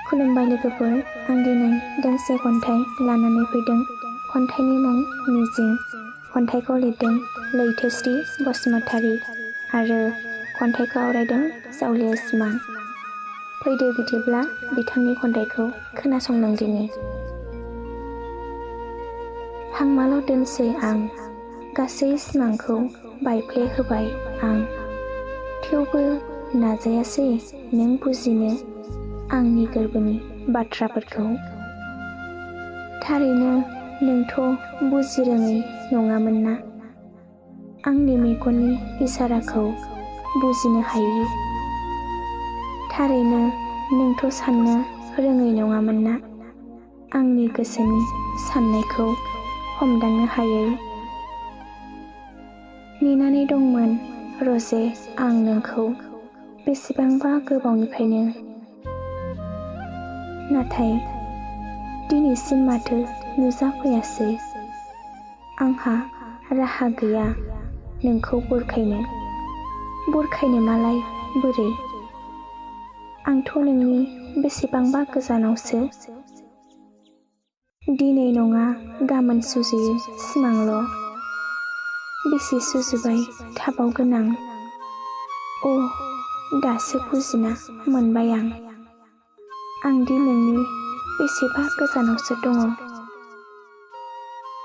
खुलुमबाय लोगोफोर, आं दिनै दोंसे खन्थाइ लानानै फैदों। खन्थाइनि मुं मिजिं। खन्थाइखौ लिरदों लैथोश्री बसुमतारी आरो खन्थाइखौ आवरायदों जावलिया सिमां। फैदो बिदिब्ला बिथांनि खन्थाइखौ खोनासंलांदिनि। हांमाल' दोनसै आं, गासै सिमांखौ बायफ्ले होबाय आं। थेवबो नाजायासै नों बुजिनो आंनि गोरबोनि बाथ्राफोरखौ। थारैनो नोंथ' बुजिरोङै नङामोन ना, आंनि मेगननि इसाराखौ बुजिनो हायि। थारैनो नोंथ' साननो रोङै नङामोन ना, आंनि गोसोनि साननायखौ हमदांनो हायै। नेनानै दंमोन रजे आं नोंखौ बेसेबांबा गोबावनिफ्रायनो, नाथाय दिनैसिम माथो नुजाफैयासै। आंहा राहा गैया नोंखौ बुरखायनो मालाय बोरै। आंथ' नोंनि बेसेबांबा गोजानावसो, दिनै नङा गाबोन सुजुयो सिमांल'। बेसे सुजुबाय थाबावगोन आं, दासो बुजिना मोनबाय आंदि नोंनि बेसेबा गोजानावसो दङ।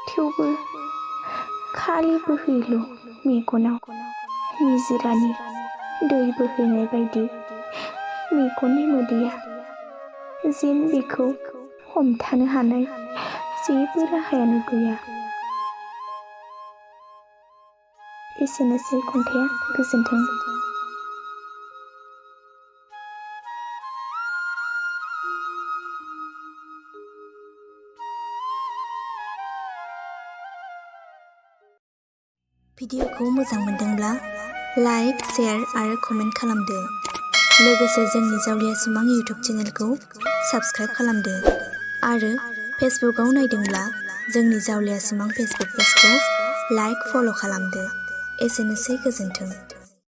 थेवबो खालि बोहैल' मेगनाव निजिरानि दै बोहैनाय बायदि मेगननि मोदैया, जेन बेखौ हमथानो हानाय जेबो राहायानो गैया। एसेनोसै खन्थाइया, गोजोन्थों। भिडिअखौ मोजां मोनदोंब्ला लाइक, शेयार आरो कमेन्ट खालामदो। लोगोसे जोंनि जावलिया सिमां इउटुब चेनेलखौ साबस्क्राइब खालामदो आरो फेसबुकआव नायदोंब्ला जोंनि जावलिया सिमां फेसबुक पेजखौ लाइक, फल' खालामदो। एसेनोसै, गोजोन्थों।